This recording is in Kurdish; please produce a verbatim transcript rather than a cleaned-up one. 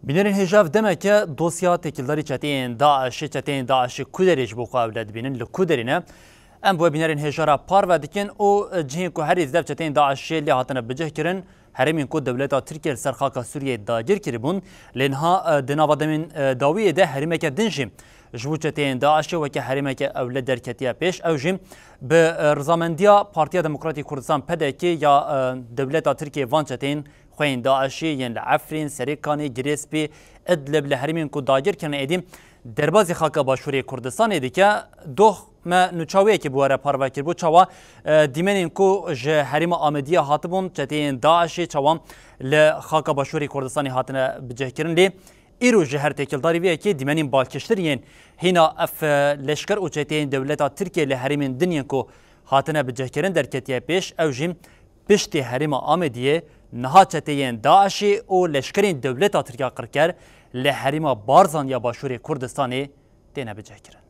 Bînerên hêja, demeke dosya têkildarî çeteyên DAIŞê, çeteyên DAIŞê ku derê ji bo xwe ewle dibînin, li ku derê ne? Em bi we bînerên hêja re parve dikin û cihên ku herî zêde bi çeteyên DAIŞê lê hatine bicihkirin, herêmên ku dewleta Tirkiye li ser xaka Sûriyeyê dagir kiribûn, lê niha, e, di nava demên, e, dawiyê de herêmeke din jî ji bo çeteyên DAIŞê weke herêmeke ewle derketiye pêş. Ew jî bi, e, rizamendiya Partiya Demokratîk Kurdistan, P D K, ya, e, dewleta Tirkiye van çeteyên xweyên DAIŞê yên li Efrîn, Serêkanê, Girêspî, Idlib, li herêmên ku dagir kirine êdî derbazî xaka Başûrê Kurdistanê dike. Doh me nûçawiyekê bi we re parve kiribû, çawa, e, dîmenên ku ji herêma Amediyê hatibûn, çeteyên DAIŞê çawa li xaka Başûrê Kurdistanê hatine bicihkirin. Lê îro ji her têkildarî vê yekê dîmenên balkêştir yên hîna ev, e, leşker û çeteyên dewleta Tirkiye li herêmên din yên ku hatine bicihkirin derketiye pêş. Ew jî piştî herêma Amediyê niha çeteyên DAIŞê û leşkerên dewleta Tirkiya qirker li herêma Barzan ya Başûrê Kurdistanê têne bicihkirin.